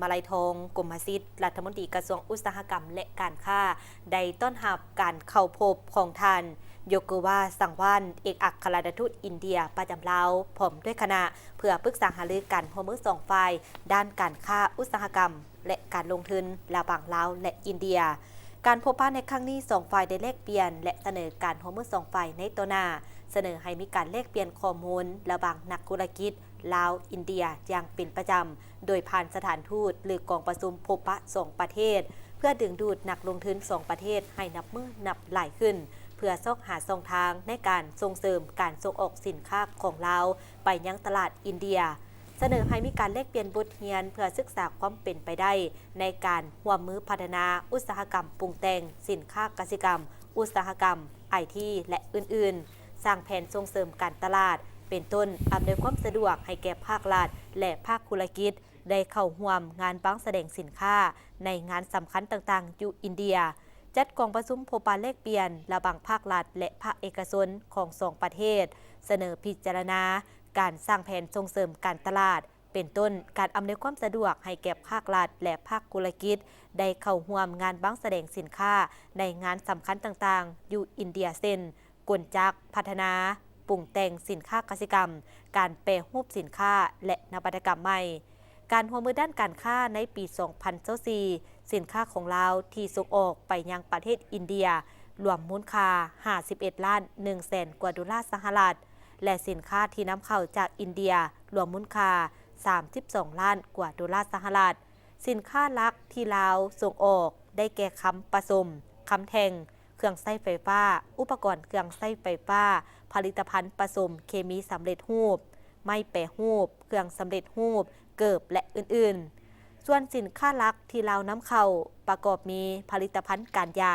ມາໄລທອງ ກົມມະສິດ ລັດຖະມົນຕີກະຊວງອຸດສາຫະກຳ ແລະ ການຄ້າ ໄດ້ຕ້ອນຮັບການເຂົ້າພົບຂອງທ່ານ ໂຍໂກວາ ສັງວານ ເອກອັກຄະລັດຖະທູດອິນເດຍປະຈຳລາວ ພ້ອມດ້ວຍຄະນະ ເພື່ອປຶກສາຫາລືການຮ່ວມມືສອງຝ່າຍ ດ້ານການຄ້າ, ອຸດສາຫະກຳ ແລະ ການລົງທຶນລະຫວ່າງລາວ ແລະ ອິນເດຍ. ການພົບປະໃນຄັ້ງນີ້ ສອງຝ່າຍໄດ້ແລກປ່ຽນ ແລະ ສະເໜີການຮ່ວມມືສອງຝ່າຍໃນຕໍ່ໜ້າ, ສະເໜີໃຫ້ມີການແລກປ່ຽນຂໍ້ມູນລະຫວ່າງນັກທຸລະກິດລາວ-ອິນເດຍຢ່າງເປັນປະຈຳ ໂດຍຜ່ານສະຖານທູດ ຫຼື ກອງປະຊຸມພົບປະສອງປະເທດ ເພື່ອດຶງດູດນັກລົງທຶນສອງປະເທດໃຫ້ນັບມື້ນັບຫຼາຍຂຶ້ນ ເພື່ອຊອກຫາຊ່ອງທາງໃນການສົ່ງເສີມການສົ່ງອອກສິນຄ້າຂອງລາວໄປຍັງຕະຫຼາດອິນເດຍ. ສະເໜີໃຫ້ມີການແລກປ່ຽນບົດຮຽນເພື່ອສຶກສາຄວາມເປັນໄປໄດ້ໃນການຮ່ວມມືພັດທະນາອຸດສາຫະກຳປຸງແຕ່ງສິນຄ້າກະສິກຳ, ອຸດສາຫະກຳ, ໄອທີ ແລະ ອື່ນໆ, ສ້າງແຜນສົ່ງເສີມການຕະຫຼາດ ເປັນຕົ້ນ ອຳນວຍຄວາມສະດວກໃຫ້ແກ່ພາກລັດ ແລະ ພາກທຸລະກິດ ໄດ້ເຂົ້າຮ່ວມງານວາງສະແດງສິນຄ້າໃນງານສຳຄັນຕ່າງໆຢູ່ອິນເດຍ, ຈັດກອງປະຊຸມພົບປະແລກປ່ຽນລະຫວ່າງພາກລັດ ແລະ ພາກເອກະຊົນຂອງສອງປະເທດ, ສະເໜີພິຈາລະນາການສ້າງແຜນສົ່ງເສີມການຕະຫຼາດ ເປັນຕົ້ນ ການອຳນວຍຄວາມສະດວກໃຫ້ແກ່ພາກລັດ ແລະ ພາກທຸລະກິດ ໄດ້ເຂົ້າຮ່ວມງານວາງສະແດງສິນຄ້າໃນງານສຳຄັນຕ່າງໆຢູ່ອິນເດຍ ເຊັ່ນ ກົນຈັກພັດທະນາປຸງແຕ່ງສິນຄ້າກະສິກຳ, ການແປຮູບສິນຄ້າ ແລະ ນະວັດຕະກຳໃໝ່. ການຮ່ວມມືດ້ານການຄ້າໃນປີສອງພັນຊາວສີ່ ສິນຄ້າຂອງລາວທີ່ສົ່ງອອກໄປຍັງປະເທດອິນເດຍ ລວມມູນຄ່າຫ້າສິບເອັດລ້ານໜຶ່ງແສນກວ່າໂດລາສະຫະລັດ ແລະ ສິນຄ້າທີ່ນຳເຂົ້າຈາກອິນເດຍ ລວມມູນຄ່າສາມສິບສອງລ້ານກວ່າໂດລາສະຫະລັດ. ສິນຄ້າຫຼັກທີ່ລາວສົ່ງອອກໄດ້ແກ່ຄຳປະສົມ, ຄຳແທ່ງ, ເຄື່ອງໃຊ້ໄຟຟ້າ, ອຸປະກອນເຄື່ອງໃຊ້ໄຟຟ້າ, ຜະລິດຕະພັນປະສົມເຄມີສຳເລັດຮູບ, ໄມ້ແປຮູບ, ເຄື່ອງສຳເລັດຮູບ, ເກີບ ແລະ ອື່ນໆ. ສ່ວນສິນຄ້າຫຼັກທີ່ລາວນຳເຂົ້າປະກອບມີຜະລິດຕະພັນການຢາ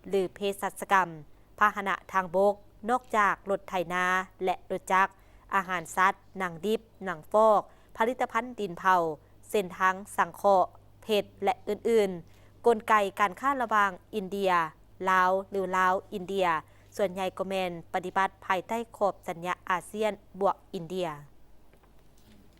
ຫຼື ເພສັດຊະກຳ, ພາຫະນະທາງບົກ ນອກຈາກລົດໄຖນາ ແລະ ລົດຈັກ, ອາຫານສັດ, ໜັງດິບ, ໜັງຟອກ, ຜະລິດຕະພັນດິນເຜົາ, ເສັ້ນທາງສັງເຄາະ, ເພັດ ແລະ ອື່ນໆ. ກົນໄກການຄ້າລະຫວ່າງອິນເດຍ, ລາວ ຫຼື ລາວ-ອິນເດຍ ສ່ວນໃຫຍ່ກໍແມ່ນປະຕິບັດພາຍໃຕ້ຂອບສັນຍາອາຊຽນບວກອິນເດຍ.